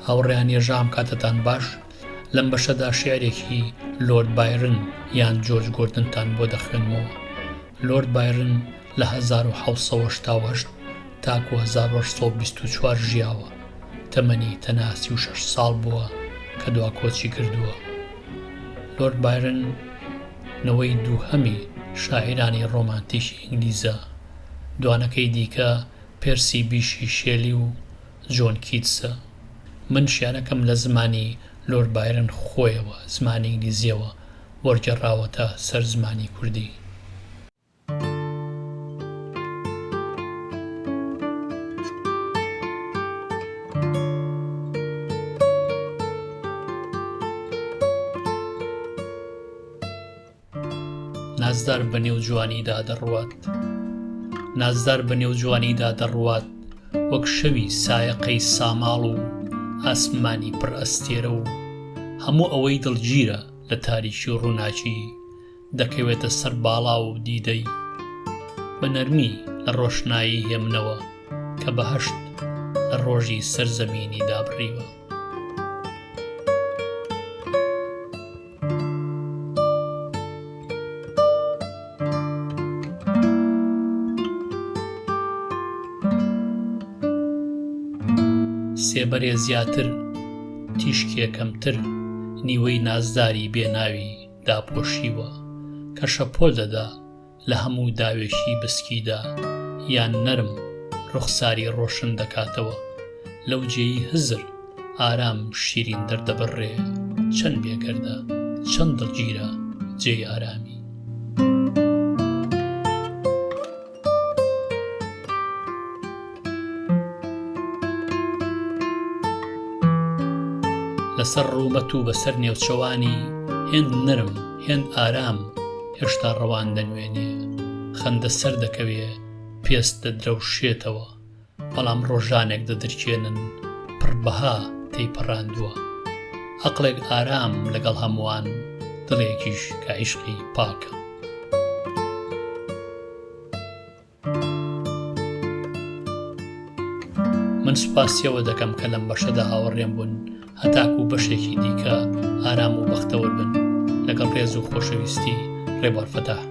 هاوڕێیان یەژام کاتتان باش لەم بەشەدا شیعرێکی لۆرد بایرن یان جۆرج گۆردنتان بۆ دەخوێنمەوە. لۆرد بایرن لە 1788 تاکو 1824 ژیاوە، تەمەنی تەنها 36 ساڵ بووە کە دوا کۆچی کردووە. لۆرد بایرن نەوەی دووهەمی شاعیرانی ڕۆمانتیکی ئینگلیزە، دوانەکەی دیکە پێرسی بیشی شێلی و جۆن کیتسە. من شیعرەکەم لە زمانی لۆرد بایرن خۆیەوە، زمانی ئینگلیزییەوە، وەرگێڕاوەتە سەر زمانی کوردی. نازدار بە نێو جوانیدا دەڕوات. نازدار بە نێو جوانیدا دەڕوات وەک شەوی سایەقەی ساماڵ و ئاسمانی پڕ ئەستێرە و هەموو ئەوەی دڵگیرە لە تاریکی و ڕووناکی دەکەوێتە سەر باڵا و دیدەی بە نەرمی لە ڕۆشنایی هێمنەوە کە بەهەشت لە ڕۆژی سەر زەمینی دابڕیوە. سێبەرێ زیاتر تیشکێ کەمتر نیوەی نازداری بێ ناوی داپۆشیوە کە شەپۆل دەدا لە هەموو داوێکی بسکیدا یان نەرم ڕوخساری ڕۆشن دەکاتەوە لەو جێی هزر ئارام شیرین دەردەبڕێ چەند بێگەردە چەند دڵگیرە جێی ئارامی. لەسەر ڕوومەت و بەسەر نێوچەوانی هێند نەرم هێند ئارام هێشتا ڕەوان دەنوێنێ خەندە سەر دەکەوێ پێست دەدرەوشێتەوە بەڵام ڕۆژانێک دەدرکێنن پڕ بەها تێیپەڕاندووە ئەقڵێک ئارام لەگەڵ هەمووان دڵێکیش کە عیشقی پاکە. من سوپاسیەوە دەکەم کە لەم بەشەدا هاوڕێم بوون هەتاکو بەشێکی دیکە ئارام و بەختەوەر بن لەگەڵ ڕێز و خۆشەویستی ڕێبوار فەتاح.